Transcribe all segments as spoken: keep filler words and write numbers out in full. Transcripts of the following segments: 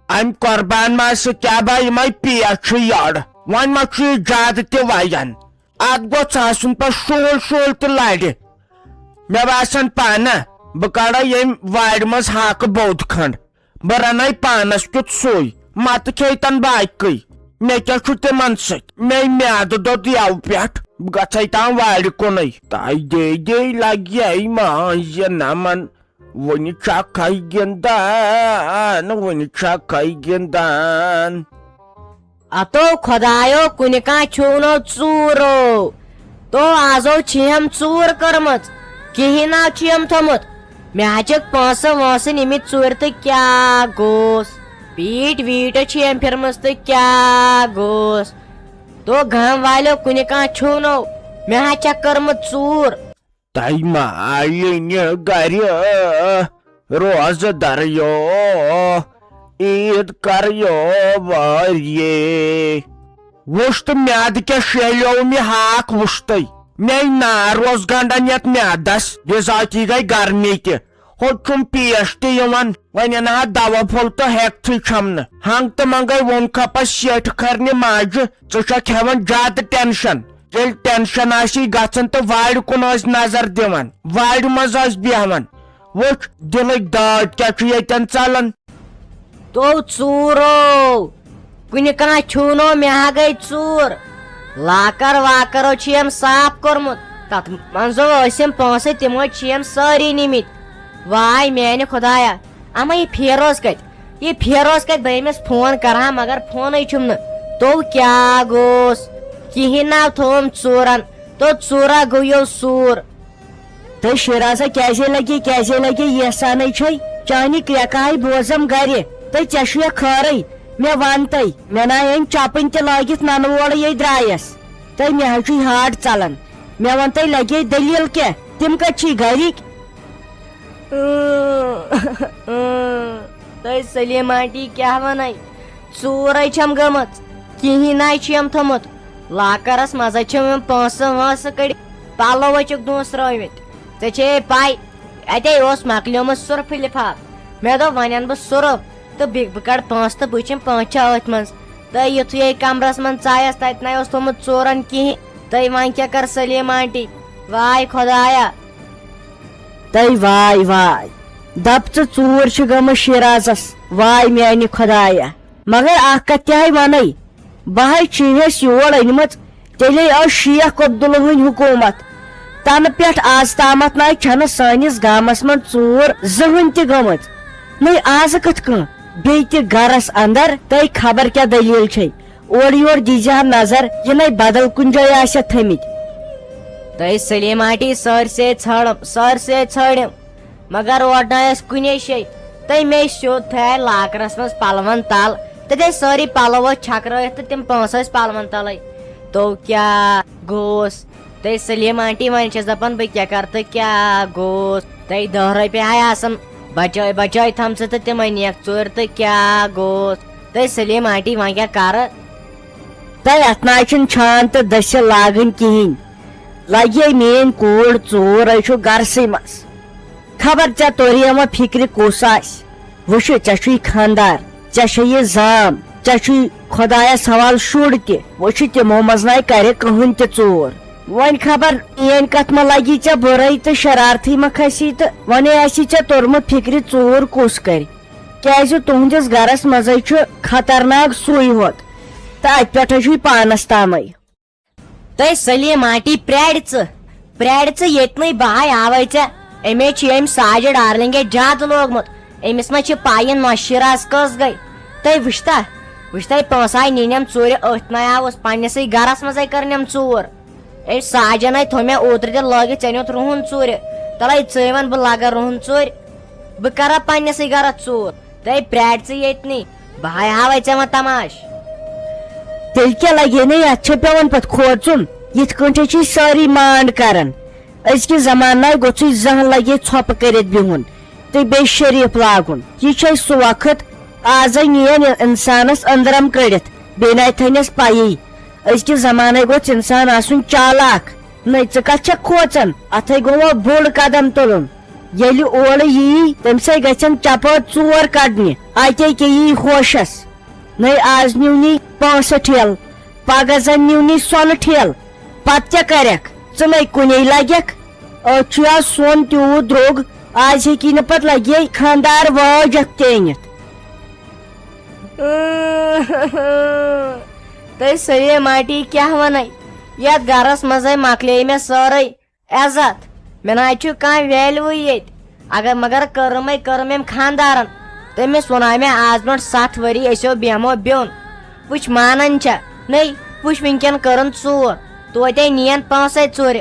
امہِ قۄربان مازٕ سۭتۍ کیٛاہ بہٕ یِمے پیٹھ چھُ یٔڑ۔ وۄنۍ ما چھُ یہِ زیادٕ تہِ وَیان؟ اتھ گوٚژھ آسُن پتہٕ شُہُل شُہُل تہِ لرِ۔ مےٚ باسان پانہ، بہٕ کڑے ییٚمہِ وارِ منٛز ہاکہٕ بوٚد کھنڈ۔ بہٕ رنَے پانس کیُتھ سُے، متہٕ کھیٚیتن باقٕے۔ مےٚ کیٛاہ چھُ تِمن سۭتۍ؟ مےٚ میادٕ دوٚد یَوٕ پٮ۪ٹھ، بہٕ گژھے تام وارِ کُنُے۔ تَے دے دے لگہِ ماجہِ نمن، وُنہِ چھکھے گِنٛدان، وُنہِ چھکھے گِنٛدان۔ اتو خدایو، کُنہِ کانٛہہ چھُو نو ژوٗرو۔ تو آزو چھِ یِم ژوٗر کٔرمٕژ، کِہیٖنۍ نہ چھِ یِم تھوٚمُت۔ مےٚ ہا چھِکھ پونٛسہٕ وونٛسہٕ نِمٕتۍ ژوٗرِ تہٕ کیٛاہ گوٚوس؟ پیٖٹ ویٖٹ چھِ یِم پھِرمٕژ تہٕ کیٛاہ گوٚوس؟ تو گام والیو، کُنہِ کانٛہہ چھُو نو، مےٚ ہا چھکھ کٔرمٕژ ژوٗر۔ تَے ما آیہِ نہِ گرِ روزٕ دریو، عیٖد کریو واریے۔ وُچھ تہٕ میادٕ کیٛاہ شیلیو مےٚ ہاکھ وُچھتٕے۔ مےٚ نار اوس گنڈان یتھ میادس، بِذٲتی گٔے گرمی تہِ۔ ہوٚت چھُم پیش تہِ یِوان، وۄنۍ انہٕ ہا دوا پھوٚل تہٕ ہٮ۪کتھٕے چھَم نہٕ۔ ہنٛگ تہٕ منٛگے ووٚن کھپس شیٹھِ کھرنہِ ماجہِ، "ژٕ چھکھ ہٮ۪وان زیادٕ ٹینشن۔" ییٚلہِ ٹینشن آسی گژھان تہٕ وارِ کُن ٲسۍ نظر دِوان، وارِ منٛز ٲسۍ بیہوان۔ وُچھ، دِلٕکۍ دٲدۍ کیٛاہ چھُ ییٚتٮ۪ن ژلان۔ تو ژوٗرو، کُنہِ کانٛہہ چھُو نو، مےٚ ہا گٔے ژوٗر۔ لاکر واکرو چھِ یِم صاف کوٚرمُت، تتھ منٛزو ٲسۍ یِم پونٛسہٕ، تِمو چھِ یِم سٲری نِمٕتۍ۔ واے میانہِ خدایا، اما یہِ فیروز کتہِ؟ یہِ فیروز کتہِ؟ بہٕ أمِس فون کرہا، مگر فونٕے چھُم نہٕ۔ تو کیٛاہ گوٚوس؟ کِہیٖنۍ ناو تھوٚوُم ژوٗرن، تو ژوٗرا گوٚو یو سوٗر۔ تہٕ شیرازا کیٛازے لگے، کیٛازے لگے ییٖژاہ نَے چھے؟ چانی کرٛٮ۪کہٕ ہاے بوزم گرِ، تہٕ ژےٚ چھُیا خٲرٕے؟ مےٚ وَن تَے، مےٚ نَے أنۍ چپٕنۍ تہِ لٲگِتھ نَنہٕ وورٕ یے درٛایس، تہٕ مےٚ حظ چھُے ہارٹ ژلان۔ مےٚ وَن تَے، لگے دٔلیٖل کیٛاہ؟ تِم کتہِ چھِی گرِکۍ؟ تۄہہِ سلیٖم آنٹی کیٛاہ وَنَے؟ ژوٗرَے چھَم گٔمٕژ، کِہیٖنۍ نَے چھِ یِم تھوٚمُت۔ لاکرَس منٛزَے چھِم یِم پونٛسہٕ وونٛسہٕ کٔڑِتھ، پَلو ؤچھِکھ دونٛسرٲومٕتۍ۔ ژےٚ چھے پَے، اَتے اوس مۄکلیومُت سُرفہٕ لِفاف۔ مےٚ دوٚپ، وۄنۍ اَنہٕ بہٕ سُرُف تہٕ بیٚیہِ بہٕ کَڑٕ پونٛسہٕ تہٕ بہٕ وٕچھِم پونٛسہٕ چھا أتھۍ منٛز۔ تہٕ یُتھُے یہِ کَمرَس منٛز ژایَس، تَتہِ نَے اوس تھوٚمُت ژورَن کِہیٖنۍ۔ تہٕ وۄنۍ کیٛاہ کَرٕ سلیٖم آنٹی؟ واے خۄدایا! تَے واے واے، دَپ ژٕ، ژوٗر چھِ گٔمٕژ شیرازَس، واے میٛانہِ خۄدایا۔ مگر اَکھ کَتھ تہِ ہَے وَنَے، بہٕ ہَے چھِہَس یور أنمٕژ، تیٚلے ٲس شیخ عبداللہٕنۍ حکوٗمت۔ تَنہٕ پٮ۪ٹھ آز تامَتھ نَے چھَنہٕ سٲنِس گامَس منٛز ژوٗر زٕہٕنۍ تہِ گٔمٕژ۔ نَے آزٕ کِتھ کٔنۍ؟ بیٚیہِ تہِ گَرَس اَندَر، تَے خبر کیٛاہ دٔلیٖل چھے۔ اورٕ یور دیٖزِ ہا نظر، یہِ نَے بدل کُنہِ جایہِ آسہِ ہا تھٲمٕتۍ۔ تۄہہِ سلیٖم آنٹی سٲرسٕے ژھٲنٛڈٕم، سٲرسٕے ژھٲنٛڈٕم، مگر اورٕ نَے ٲس کُنے شے۔ تہٕ مےٚ سیوٚد تھایہِ لاکرَس منٛز پَلوَن تَل، تہٕ تَتہِ ٲسۍ سٲری پَلو ٲسۍ چھَکرٲیِتھ تہٕ تِم پونٛسہٕ ٲسۍ پَلوَن تَلَے۔ تو کیٛاہ گوٚوس؟ تہٕ سلیٖم آنٹی، وۄنۍ چھَس دَپان بہٕ کیٛاہ کَرٕ تہٕ کیٛاہ گوٚوس؟ تۄہہِ دَہ رۄپیہِ ہاے آسَن بَچٲے بَچٲے تھٲمژٕ تہٕ تِمَے نِیَکھ ژوٗرِ تہٕ کیٛاہ گوٚوس؟ تہٕ سلیٖم آنٹی، وۄنۍ کیٛاہ کَرٕ؟ تۄہہِ اَتھ نَے چھُنہٕ چھان تہٕ دٔسِل لاگٕنۍ کِہیٖنۍ۔ لَگہِ میٛٲنۍ کوٗر ژوٗر، أسۍ چھُ گَرسٕے منٛز۔ خبر ژےٚ توٚریما فِکرِ کُس آسہِ؟ وٕچھِ، ژےٚ چھُے خانٛدار، ژےٚ چھےٚ یہِ زام، ژےٚ چھُے خۄدایَس حوالہٕ شُر تہِ۔ وٕچھِ، تِمو منٛز نَے کَرِ کٕہٕنۍ تہِ ژوٗر۔ وۄنۍ خبر میٛٲنۍ کَتھ ما لَگی ژےٚ بُرٲے تہٕ شرارتھٕے ما کھسی تہٕ وۄنۍ آسی ژےٚ توٚرمُت فِکرِ ژوٗر کُس کَرِ؟ کیٛازِ تُہٕنٛدِس گَرَس منٛزَے چھُ خطرناک سُے ہوت تہٕ اَتہِ پٮ۪ٹھَے چھُے پانَس تامَے۔ تۄہہِ سلیٖم آنٹی پرٛارِ ژٕ، پرٛارِ ژٕ ییٚتنٕے، بہٕ ہاے ہاوَے ژےٚ۔ أمے چھِ أمۍ ساجہِ ڈارلِنٛگے زیادٕ لوگمُت۔ أمِس ما چھِ پَے یِن مۄشِر آز کٔژ گٔے؟ تۄہہِ وٕچھتا، وٕچھتا، یہِ پونٛسہٕ آے نِنٮ۪م ژوٗرِ، أتھۍ نَے آوُس پنٛنِسٕے گَرَس منٛزَے کٔرنٮ۪م ژوٗر۔ أمۍ ساجَن ہے تھوٚو مےٚ اوترٕ تہِ لٲگِتھ، ژےٚ نیوٗتھ رُہُن ژوٗرِ۔ تَلَے ژٕے وَن، بہٕ لَگا رُہُن ژوٗرِ، بہٕ کَرا پنٛنِسٕے گَرَس ژوٗر؟ تَے پرٛارِ ژٕ ییٚتنٕے، بہٕ ہاے ہاوَے ژےٚ وۄنۍ تماش۔ تیٚلہِ کیٛاہ لگے نہٕ یتھ؟ چھےٚ پٮ۪وان پتہٕ کھوژُن؟ یِتھ کٲٹھۍ چھِ سٲری مانڈ کران۔ أزکہِ زمانہٕ ناے گوٚژھُے زانٛہہ لگے ژھۄپہٕ کٔرِتھ بِہُن تہٕ بیٚیہِ شریٖف لاگُن۔ یہِ چھے سُہ وقت، آزے نِین انسانس أنٛدرم کٔڑِتھ، بیٚیہِ ناے تھٲینس پیی۔ أزکہِ زمانَے گوٚژھ اِنسان آسُن چالاک۔ نٔے ژٕ کَتھ چھَکھ کھوژان؟ اَتھَے گوٚو وۄنۍ بوٚڑ قدم تُلُن۔ ییٚلہِ اورٕ یی، تٔمۍ سٕے گژھن چپٲرۍ ژور کڑنہِ۔ اتے کے یی ہوشس۔ نٔے آز نیونی پونٛسہٕ ٹھیل، پگاہ زن نیونی سۄنہٕ ٹھیل۔ پتہٕ کیٛاہ کرکھ؟ ژٕ نَے کُنے لگکھ۔ أتھۍ چھُ آز سۄن تیوٗت درٛوگ، آز ہیٚکی نہٕ پتہٕ لگے خانٛدار وٲج اکھ تہِ أنِتھ۔ تُہۍ سٲری ماٹی کیٛاہ وَنَے؟ یَتھ گَرَس منٛزَے مۄکلے مےٚ سٲرٕے عزت۔ مےٚ نہ حظ چھُ کانٛہہ ویلیوٗ ییٚتہِ۔ اگر مگر کٔرٕم ہے کٔرٕم أمۍ خانٛدارَن۔ تٔمِس ووٚناے مےٚ آز برٛونٛٹھ ستھ ؤری أسیو بیٚہمو بیوٚن۔ وٕچھ مانان چھا؟ نٔے، وٕچھ وٕنکٮ۪ن کٔرٕن ژوٗر۔ توتہِ نِین پونٛسَے ژوٗرِ۔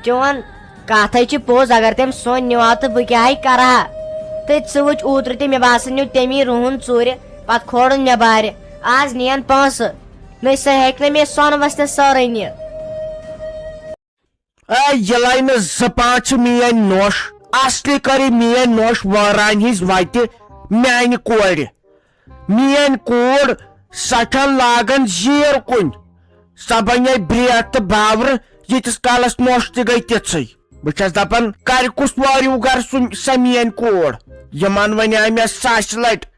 چون کتھے چھِ پوٚز، اگر تٔمۍ سۄن نیوٗ ہا تہٕ بہٕ کیٛاہ ہے کرٕ ہا؟ تہٕ ژٕ وٕچھ اوترٕ تہِ، مےٚ باسان نیوٗ تٔمی رُہُن ژوٗرِ، پتہٕ کھولُن مےٚ بارِ۔ آز نِین پونٛسہٕ، نٔے سۄ ہیٚکہِ نہٕ مےٚ سۄن وۄستہٕ سٲرٕے نِتھ۔ اے یہِ لَے نہٕ زٕ پانٛژھ چھِ میٛٲنۍ نوٚش، اصلی کَرِ میٛٲنۍ نوٚش وٲران ہِنٛز وَتہِ میٛانہِ کورِ۔ میٛٲنۍ کوٗر، سۄ چھَنہٕ لاگان زیٖر کُنہِ۔ سۄ بنے برٛیٹھ تہٕ باورٕ، ییٖتِس کالس نوٚش تہِ گٔے تِژھٕے۔ بہٕ چھَس دَپان، کَرِ کُس وٲرِو گرٕ سُنٛد سۄ میٛٲنۍ کوٗر؟ یِمن وَنیٛاے مےٚ ساسہِ لٹہِ،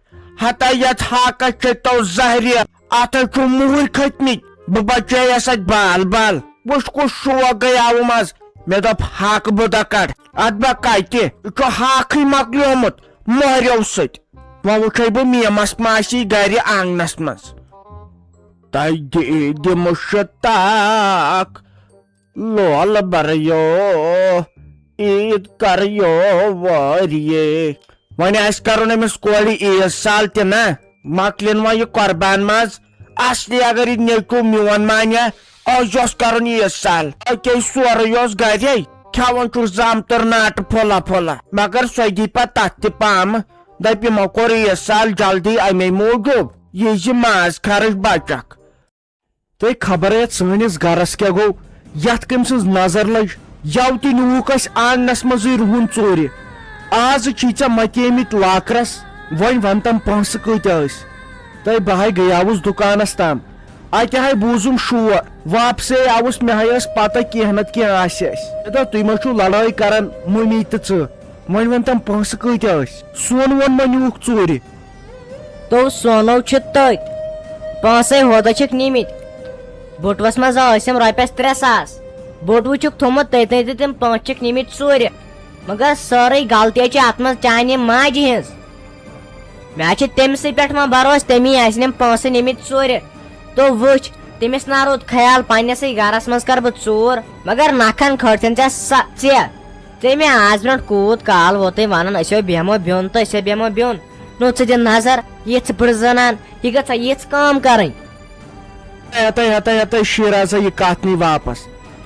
ہتا یَتھ ہاکس چھے تو زہرِ، اَتھ ہے چھُ موٗرۍ کھٔتۍ مٕتۍ۔ بہٕ بچییَس اَتہِ بال بال۔ وٕچھ کُس شوق گٔیاوُم از۔ مےٚ دوٚپ، ہاکہٕ بہٕ دَکڑ، اَتھ بہٕ کَتہِ؟ یہِ چھُ ہاکھٕے مۄکلیومُت مۄہریو سۭتۍ۔ وۄنۍ وٕچھے بہٕ میمس ماسی گرِ آنگنس منٛز۔ تۄہہِ دِ-، دِمہٕ شتاک لولہٕ برٕیو، عیٖد کرٕیو وٲریے۔ وۄنۍ آسہِ کرُن أمِس کورِ عیٖد سال تہِ نا، مۄکلِن وۄنۍ یہِ قۄربان ماز۔ اصلی اگر یہِ نیٚچوٗ میون مانہِ ہا، أسۍ اوس کرُن عیٖد سال۔ أکے سورُے اوس گرے، کھٮ۪وان چھُکھ زامتٕر ناٹہٕ پھوٚلہ پھوٚلہ، مگر سۄ دی پتہٕ تتھ تہِ پامہٕ۔ دپہِ، یِمو کوٚر عیٖد سال جلدی امے موٗجوٗب، یہِ زِ ماز خرٕچ بچکھ۔ تہٕ خبر یتھ سٲنِس گرس کیٛاہ گوٚو، یتھ کٔمۍ سٕنٛز نظر لٔج، یوٕ تہِ نیوٗکھ اسہِ آنگنس منٛزٕے رُہُن ژوٗرِ۔ آز چھی ژےٚ متیمٕتۍ لاکرس، وۄنۍ ون تم پونٛسہٕ کۭتیاہ ٲسۍ؟ تہٕ بہٕ ہاے گٔیاوُس دُکانس تام، اتہِ ہاے بوٗزُم شور، واپسے آوُس، مےٚ ہاے ٲس پتہ کینٛہہ نتہٕ کینٛہہ آسہِ اسہِ۔ مےٚ دوٚپ، تُہۍ ما چھِو لڑٲے کران، مُمی تہٕ ژٕ؟ وۄنۍ ؤنۍ تم پونٛسہٕ کۭتیاہ ٲسۍ؟ سۄن وۄن ما نیوٗکھ ژوٗرِ؟ تو سونو چھِ تٔتۍ، پونٛسَے ہوتہ چھِکھ نِمٕتۍ۔ بٔٹوَس منٛز ٲسِم رۄپیَس ترٛےٚ ساس۔ بٔٹوٕ چھُکھ تھوٚمُت تٔتۍ تٔتۍ تہٕ تِم پونٛسہٕ چھِکھ نِمٕتۍ ژوٗرِ۔ مگر سٲرٕے غلطی چھِ اَتھ منٛز چانہِ ماجہِ ہِنٛز۔ مےٚ حظ چھِ تٔمۍ سٕے پٮ۪ٹھ وۄنۍ بھروسہٕ، تٔمی آسہِ نِم پونٛسہٕ نِمٕتۍ ژوٗرِ۔ تو وٕچھ، تٔمِس نہ روٗد خیال، پنٛنِسٕے گَرَس منٛز کَرٕ بہٕ ژوٗر۔ مگر نَکھَن کھٲلتھن ژےٚ سا-، ژےٚ۔ ژےٚ مےٚ آز برونٛٹھ کوٗت کال ووتُے ونان، أسۍ ہو بیہمو بیوٚن تہٕ أسۍ ہو بیہمو بیوٚن۔ نو ژٕ دِ نظر، یِژھ بٕڑ زنان، یہِ گٔژھا یِژھ کٲم کرٕنۍ؟ ہتے، ہتے، ہتے، شیرازا، یہِ کتھ نی واپس،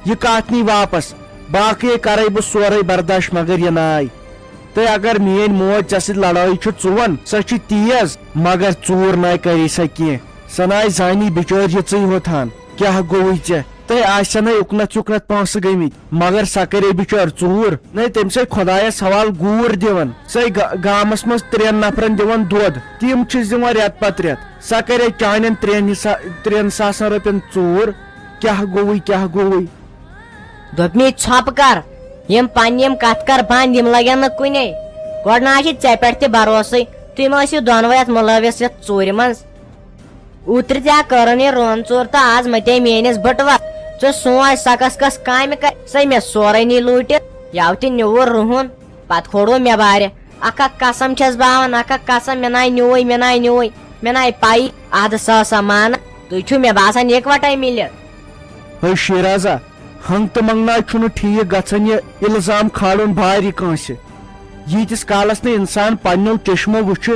یہِ کتھ نی واپس۔ باقٕے کرے بہٕ سورے برداش، مگر یہِ ناے۔ تہٕ اگر میٲنۍ موج ژےٚ سۭتۍ لڑٲے چھِ ژُون، سۄ چھِ تیز، مگر ژوٗر ناے کری سۄ کینٛہہ۔ سۄ ناے زانی بچٲرۍ یِژٕے ہوت ہن۔ کیٛاہ گوٚوُے ژےٚ؟ تۄہہِ آسہِ نا اُکنتھ یُکنتھ پونٛسہٕ گٔمٕتۍ، مگر سۄ کرے بچٲر ژوٗر۔ نے، تٔمۍ سٕے خۄدایس حوال گوٗر دِوان، سۄے گا-، گامس منٛز ترٛٮ۪ن نفرن دِوان دۄد، تِم چھِس دِوان رٮ۪تہٕ پتہٕ رٮ۪تہٕ۔ سۄ کرے چانٮ۪ن ترٛٮ۪ن حسا-، ترٛٮ۪ن ساسن رۄپین ژوٗر۔ کیٛاہ گوٚوُے، کیٛاہ گوٚوُے؟ دوٚپمے ژھۄپہٕ کر، یِم پننہِ یِم کتھ کر بنٛد، یِم لگن نہٕ کُنے۔ گۄڈٕ نہ حظ چھِ ژےٚ پٮ۪ٹھ تہِ بھروسٕے، تُہۍ ما ٲسِو دۄنوَے اتھ مُلوث یتھ ژوٗرِ منٛز۔ اوترٕ تہِ ہا کٔرٕن یہِ رٲن ژوٗر تہٕ آز متے میٲنِس بٔٹوَس۔ ژٕ سونٛچ، سۄ کۄس کۄس کامہِ کرِ، سۄے مےٚ سورُے نی لوٗٹِتھ۔ یَوٕ تہِ نیوٗر رُہُن، پتہٕ کھوڑوو مےٚ بارِ۔ اکھ اکھ قسم چھَس بہٕ ہاوان، اکھ اکھ قسم، مےٚ ناے نیوٗوٕے، مےٚ ناے نیوٗوٕے، مےٚ ناے پَیی۔ اَدٕ سا سا مانہٕ، تُہۍ چھِو مےٚ باسان یِکوَٹَے مِلِتھ۔ ہے شیرازا، ہنٛگ تہٕ منٛگ نہ چھُنہٕ ٹھیٖک گژھان یہِ الزام کھالُن بارِ کٲنٛسہِ۔ ییٖتِس کالس نہٕ انسان پننیو چشمو وٕچھِ،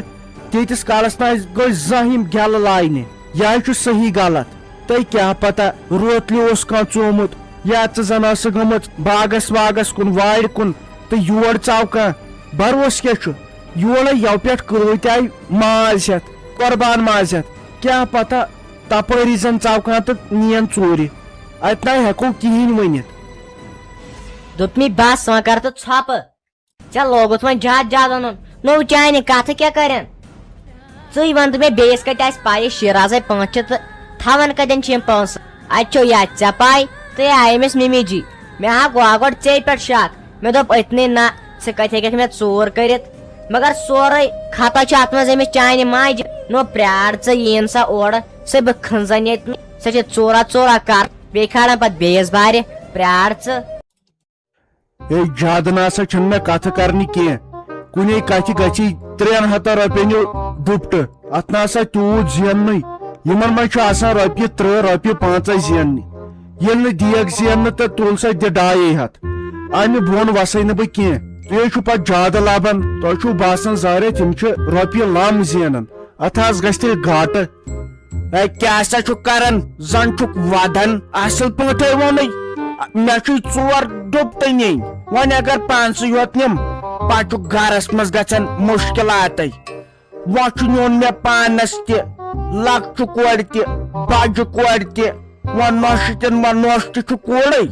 تیٖتِس کالس نہ گٔژھۍ زانٛہہ یِم گٮ۪لہٕ لاینہِ۔ یہِ حظ چھُ صحیح غلط۔ تۄہہِ کیٛاہ پتہ روتلہِ اوس کانٛہہ ژومُت یا ژٕ زن ٲسٕکھ گٔمٕژ باغس واغس کُن، وارِ کُن، تہٕ یور ژاو کانٛہہ۔ بروسہٕ کیٛاہ چھُ؟ یورے یَوٕ پٮ۪ٹھ کۭتۍ آیہِ ماز ہٮ۪تھ، قۄربان ماز ہٮ۪تھ۔ کیٛاہ پتہ تپٲری زن ژاو کانٛہہ تہٕ نِین ژوٗرِ۔ اتہِ ناے ہٮ۪کو کِہیٖنۍ ؤنِتھ۔ دوٚپمَے بس وۄنۍ کر تہٕ ژھۄپہٕ۔ ژےٚ لوگُتھ وۄنۍ زیادٕ زیادٕ اَنُن۔ نوٚو چانہِ کتھٕ کیٛاہ کرن؟ ژٕے وَن تہٕ مےٚ بیٚیِس کتہِ آسہِ پَے، یہِ شیرازے پانٛژھ چھِ تہٕ تھاوان کتٮ۪ن چھِ یِم پونٛسہٕ؟ اَتہِ چھو یا ژےٚ پَے تہٕ یا أمِس مِمی جی۔ مےٚ ہا گوٚو گۄڈٕ ژے پٮ۪ٹھ شک۔ مےٚ دوٚپ أتنٕے نہ، ژٕ کتہِ ہیٚککھ مےٚ ژوٗر کٔرِتھ؟ مگر سورُے خطا چھُ اتھ منٛز أمِس چانہِ ماجہِ۔ نو پرٛار ژٕ، یِیِن سا اورٕ، سُہ بہٕ کھنٛزن ییٚتہِ۔ سۄ چھِ ژورا ژورا کران، بیٚیہِ کھالان پتہٕ بیٚیِس بارِ۔ پرٛار ژٕ۔ ہے، زیادٕ نہ سا چھنہٕ مےٚ کتھٕ کرنہِ کینٛہہ۔ کُنے کتھِ گژھی ترٛٮ۪ن ہتن رۄپین ہیوٗ ڈُپٹہٕ۔ اتھ نہ سا تیوٗت زیننٕے۔ یِمن منٛز چھُ آسان رۄپیہِ ترٕٛہ، رۄپیہِ پنٛژاہ زیننہِ۔ ییٚلہِ نہٕ دیگ زیننہٕ تہٕ تُل سا دِ ڈاے ہتھ۔ امہِ بۄن وسے نہٕ بہٕ کینٛہہ۔ تُہۍ ہے چھِو پتہٕ زیادٕ لبان، تۄہہِ چھُو باسان ظٲہرا تِم چھِ رۄپیہِ لم زینان۔ اتھ حظ گژھِ تیٚلہِ گاٹہٕ۔ ہے، کیٛاہ سا چھُکھ کران؟ زن چھُکھ ودان۔ اصل پٲٹھۍ ووٚنُے، مےٚ چھُے ژور ڈُپٹہٕ نِنۍ۔ وۄنۍ اگر پانسٕے یوت نِم، پتہٕ چھُ گرس منٛز گژھان مُشکلاتٕے۔ وۄنۍ چھُ نیُن مےٚ پانس تہِ، لۄکچہِ کورِ تہِ، بجہِ کورِ تہِ۔ وۄنۍ نۄشہِ تہِ، وۄنۍ نۄشہِ تہِ چھُ کوٗرٕے۔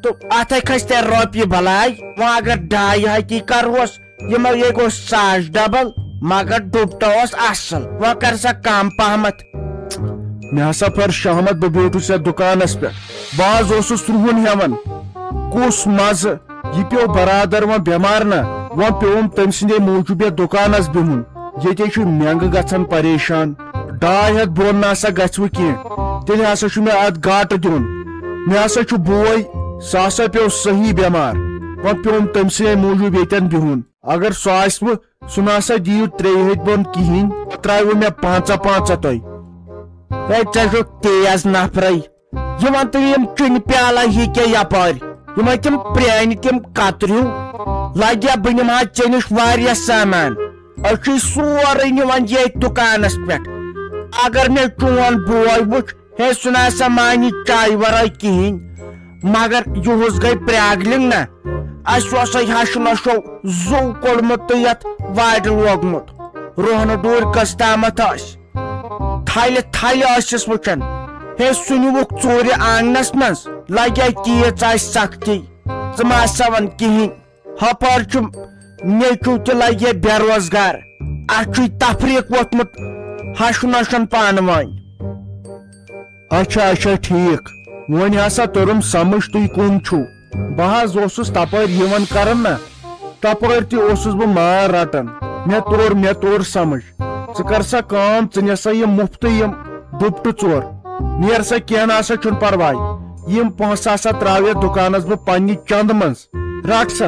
تہٕ اتھے کھسہِ تیٚلہِ رۄپیہِ بلاے۔ وۄنۍ اگر ڈاے ہتی کرہوس، یِمو یے گوٚو ساس ڈبل، مگر ڈُپٹہٕ اوس اصل۔ وۄنۍ کر سا کم پہمتھ۔ مےٚ ہسا پٔر شہمت، بہٕ بیوٗٹھُس یتھ دُکانس پٮ۪ٹھ۔ بہٕ حظ اوسُس رُہُن ہٮ۪وان۔ کُس مزٕ! یہِ پیوٚو برادر وۄنۍ بٮ۪مار نا، وۄنۍ پیوٚوُم تٔمۍ سٕنٛدے موٗجوٗب یتھ دُکانس بِہُن۔ ییٚتے چھُ مٮ۪نٛگہٕ گژھان پریشان۔ ڈاے ہتھ بۄن نہ سا گژھِ وۄنۍ کینٛہہ۔ تیٚلہِ ہسا چھُ مےٚ اتھ گاٹہٕ دیُن۔ مےٚ ہسا چھُ بوے، سُہ ہسا پیوٚو صحیح بٮ۪مار۔ وۄنۍ پیوٚوُم تٔمۍ سٕنٛدے موٗجوٗب ییٚتٮ۪ن بِہُن۔ اگر سُہ آسہِ وۄنۍ، سُہ نہ سا دِیِو ترٛیٚیہِ ہتہِ بۄن کِہیٖنۍ، ترٛاوٕ مےٚ پنٛژاہ پنٛژاہ تۄہہِ۔ ہے، ژےٚ چھُکھ تیز نفرے۔ یِمن تہٕ یِم چُنہِ پیالہ ہی کیٛاہ یپٲرۍ، یِمے تِم پرٛانہِ تِم کتریو۔ لگیا بہٕ نِمہٕ ہا ژےٚ نِش واریاہ سامان۔ أسۍ چھِ سورُے نِوان ییٚتھۍ دُکانس پٮ۪ٹھ۔ اگر مےٚ چون بوے وُچھ، ہے، سُہ نہ سا مانی چایہِ ورٲے کِہیٖنۍ۔ مگر یُہُس گٔے پرٛاگلِنگ نہ۔ اَسہِ اوسے ہشہِ نۄشو زُو کوٚڑمُت تہٕ یتھ وارِ لوگمُت۔ روہنہٕ ڈوٗرۍ کٔژ تامتھ ٲسۍ۔ تھلہِ تھلہِ ٲسِس وٕچھان۔ ہے، سُہ نیوٗکھ ژوٗرِ آنگنس منٛز۔ لگے تیٖژ آسہِ سختی۔ ژٕ ما سا ون کِہیٖنۍ۔ ہپٲرۍ چھُ نیٚچو تہِ لگہِ بے روزگار۔ اَسہِ چھُے تفریٖق ووٚتھمُت ہشہِ نۄشن پانہٕ وٲنۍ۔ اچھا، اچھا، ٹھیٖک۔ وۄنۍ ہسا توٚرُم سمجھ تُہۍ کٕم چھِو۔ بہٕ حظ اوسُس تپٲرۍ یِوان کران نا، تپٲرۍ تہِ اوسُس بہٕ مار رٹان۔ مےٚ توٚر، مےٚ توٚر سمجھ۔ ژٕ کر سا کٲم، ژٕ نہِ سا یِم مُفتٕے یِم ڈُپٹہٕ ژور۔ نیر سا، کینٛہہ نہ سا چھُنہٕ پرواے۔ یِم پونٛسہٕ ہسا ترٛاوٕ یتھ دُکانس بہٕ پننہِ چندٕ منٛز۔ رٹ سا،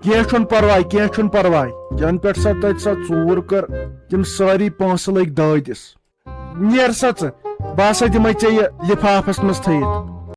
کینٛہہ چھُنہٕ پرواے، کینٛہہ چھُنہٕ پرواے۔ ینہٕ پٮ۪ٹھ سا تتہِ سۄ ژوٗر کٔر، تِم سٲری پونٛسہٕ لٔگۍ دٲدِس۔ نیر سا ژٕ، بہٕ ہسا دِمے ژےٚ یہِ لفافس منٛز تھٲیِتھ۔